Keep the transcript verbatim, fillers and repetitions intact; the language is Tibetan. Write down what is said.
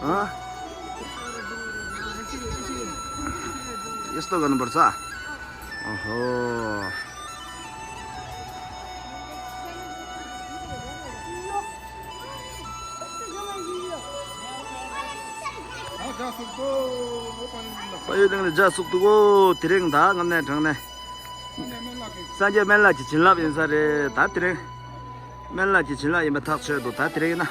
हाँ? यस्तो गर्नुपर्छ। ओहो। ས་ཡོད་དང་ལ་ཇ་སུག་ཏུ་གོ། དེ་རིང་ད་ངམ་ནས་དྲང་ནས། སངས་རྒྱས་སྨན་བླ་གི་བྱིན་རླབས་ཡིན་ས་རེད། ད་དེ་རིང་སྨན་བླ་གི་བྱིན་རླབས་ཡིན་པ་ཐག་ཆོད་འདུག་ད་དེ་རིང་ཡིན་ན།